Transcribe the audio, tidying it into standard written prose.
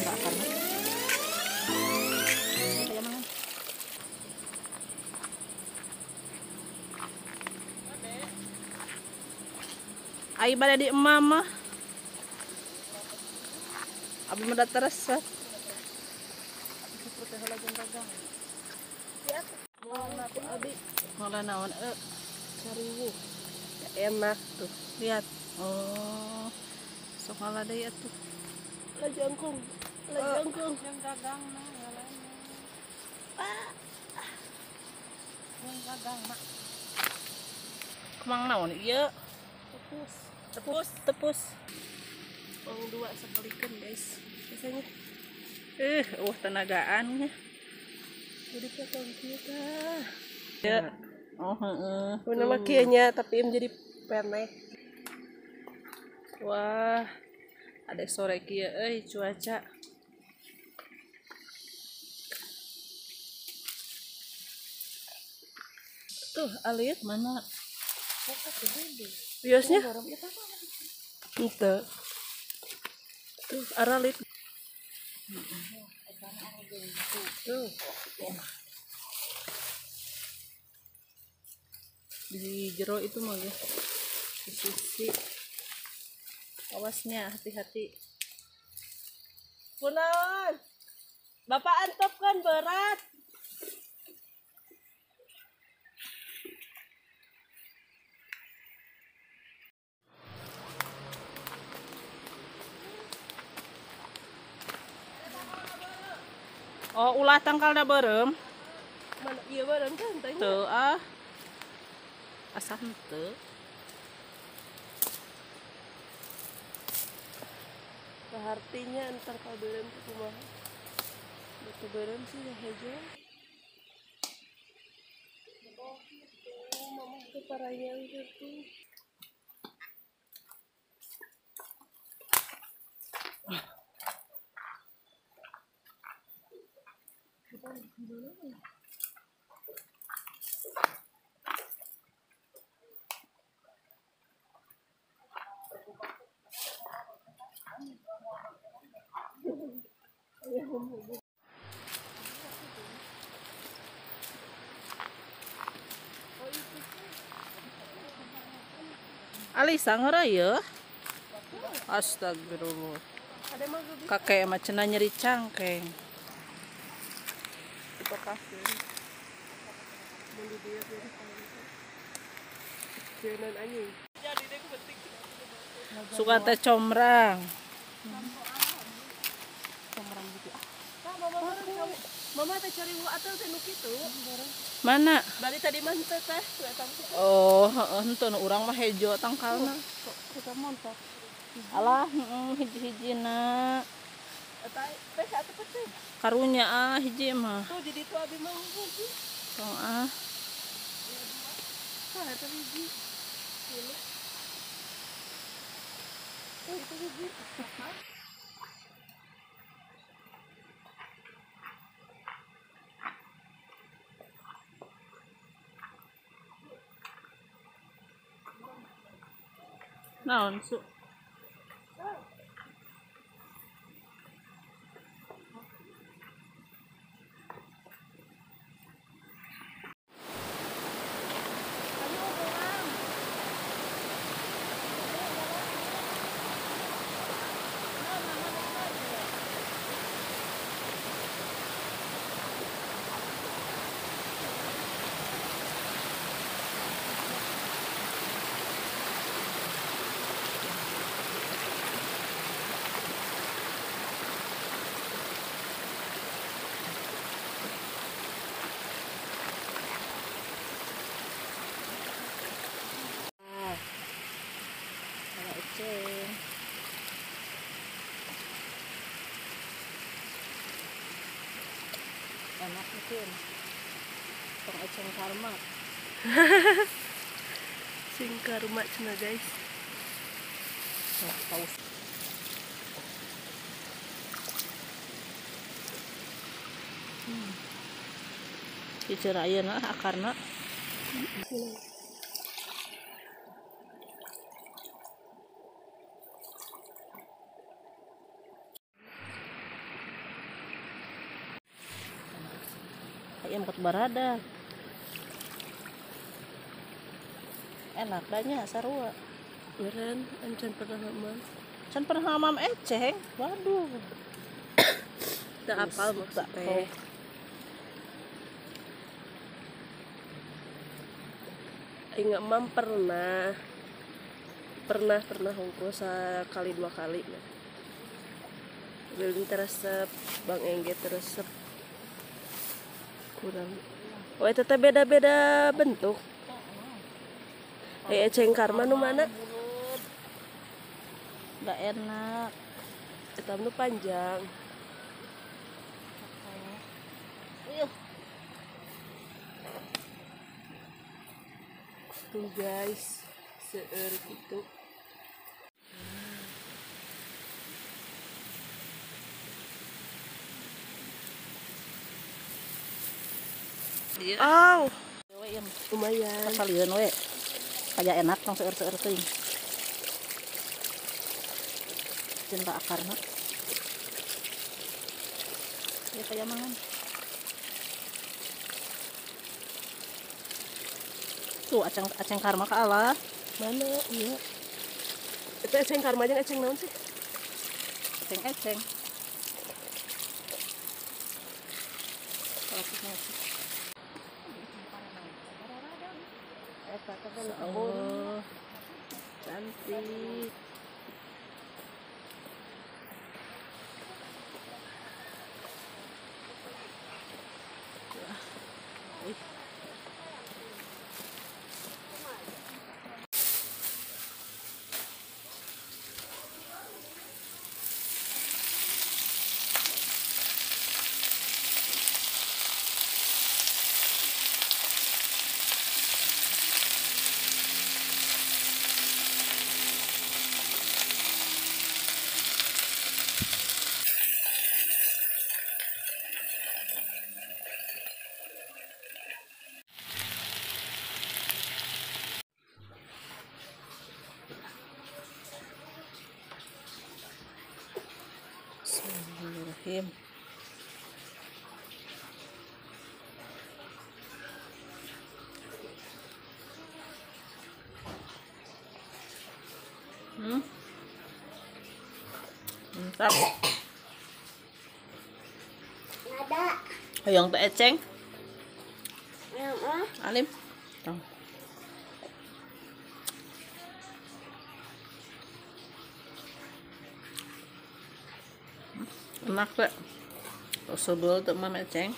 Enggak karena. Ai bade di emak mah. Abi mah terus. Ngolah naon cariwuh. Enak tuh. Lihat. Oh. Sok ngalah deui atuh. Lah jangkung. Lah jangkung. Yang gagang mah ngalahna. Yang gagang mah. Kemang naon ieu? Tepus. Tepus, tepus. Wong dua sekelikeun guys. Biasanya. Tenagaan nya. Jadi potong kieu tah. Ya. Oh, heeh. Guna mah kieu nya tapi menjadi pendek. Wah. Ada sore kieu euy cuaca. Tuh, alit mana? Biasnya? Ente. Tuh, aralit. Tuh. Di jero itu mah ya. Di sisi. Awasnya, hati-hati. Kunaon? Bapak antop kan berat. Oh, ulah tangkalna beureum. Mana ieu beureum kan teh? Teu ah. Asa henteu. Artinya tangkal beureum teh kumaha? Batu beureum sih ya hejo. Oh, gitu. Mama itu parayang gitu. Alisa ngera ya. Astagfirullah. Kakek mah cenah nyeri cangkeng. Suka teh combrang. Combrang gitu. Mama teh cari atuh teh nu kitu. Mana? Bari tadi mah teh teh. Oh, heeh henteu urang mah hejo tangkalna. Kita montok. Alah, heeh hiji-hijina. Eta teh atuh peuting. Karunya ah hiji mah. Tuh jadi itu abi mah hiji. Tong ah. Tah eta hiji. Tuh itu hiji. Naon su? Enak mungkin tong eceng karma. Sing karma cenah guys. Nah, paus. Cicir ayeuna akarna. Iya mah barada. Enak banyak sarua. Meren, encan pernah ngamam. Can pernah ngamam eceng. Waduh. Teu apal maksud teh. Aing ngamam pernah. Pernah hungkul sekali dua kali. Belum teresep, Bang Engge teresep. Kurang. Oh, itu teh beda-beda bentuk. Eceng karma nu mana? Nggak enak. Eta nu panjang. Tuh guys, seueur gitu. Aw, lumayan. Pasalian we. Kayak enak tong seueur-seueur teuing. Cinta akarna. Ya kayak mangan. Tuh aceng karma ke Allah. Mana? Iya. Itu eceng karma jeung eceng naon sih? Eceng-eceng. Oh, cantik. Bismillahirrahmanirrahim. Mantap. Ada. Hayang teh eceng. Alim. Tuh. Enak teh. Sebel teu mah eceng.